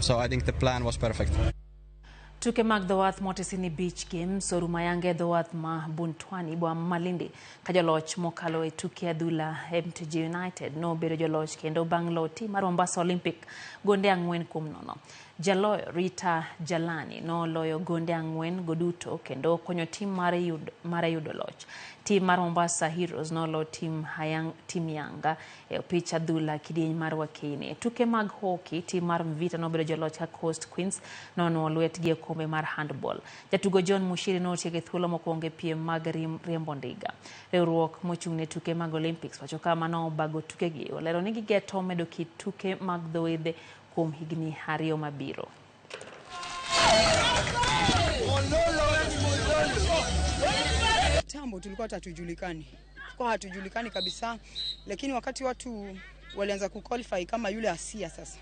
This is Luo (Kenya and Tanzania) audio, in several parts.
So I think the plan was perfect. Tuke mag dho wath motisi ni Beach Games orumo ayanga e dho wath ma Buntwani boma ma Malindi ka joloch mokalo e tuke adhula MTG United nobedo joloch kendo bang' loyo tim mar Mombasa Olympic gonde 4-0. Jaloyo Rita Jalani noloyo gonde 4 go duto kendo konyo tim mare yudo loch. Tim mar Mombasa Heroes noloyo tim Yanga e opich adhula kidieny mar Wakeini. E tuke mag hockey, tim mar Mvita nobedo joloch ka Coast Queens nonuo lwetgi e okombe mar handball. Jatugo John Mushiri notieko e thuolo mokwongo e piem mag riembo ndiga. Riwruok mochung' ne tuke mag Olympics wacho kama nobago tukegi olero ni gigeto medo kit tuke mag dho wedhe kuom higni 2 mabiro. Tambo tulikuwa hatujulikani. Tulikuwa hatujulikani kabisa, lakini wakati watu walianza kuqualify kama yule Asia sasa.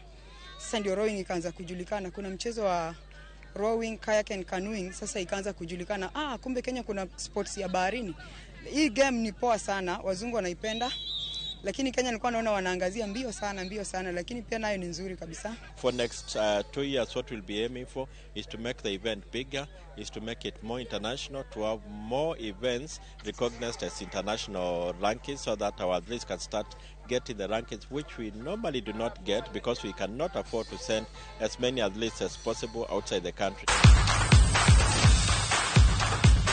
Sasa ndio rowing ikaanza kujulikana. Kuna mchezo wa rowing, kayak and canoeing sasa ikaanza kujulikana. Kumbe Kenya kuna sports ya baharini. Hii game ni poa sana, wazungu wanaipenda. Lakini Kenya nilikuwa naona wanaangazia mbio sana, lakini pia nayo ni nzuri kabisa. For next 2 years, what we'll be aiming for is to make the event bigger, is to make it more international, to have more events recognized as international rankings so that our athletes can start getting the rankings which we normally do not get because we cannot afford to send as many athletes as possible outside the country.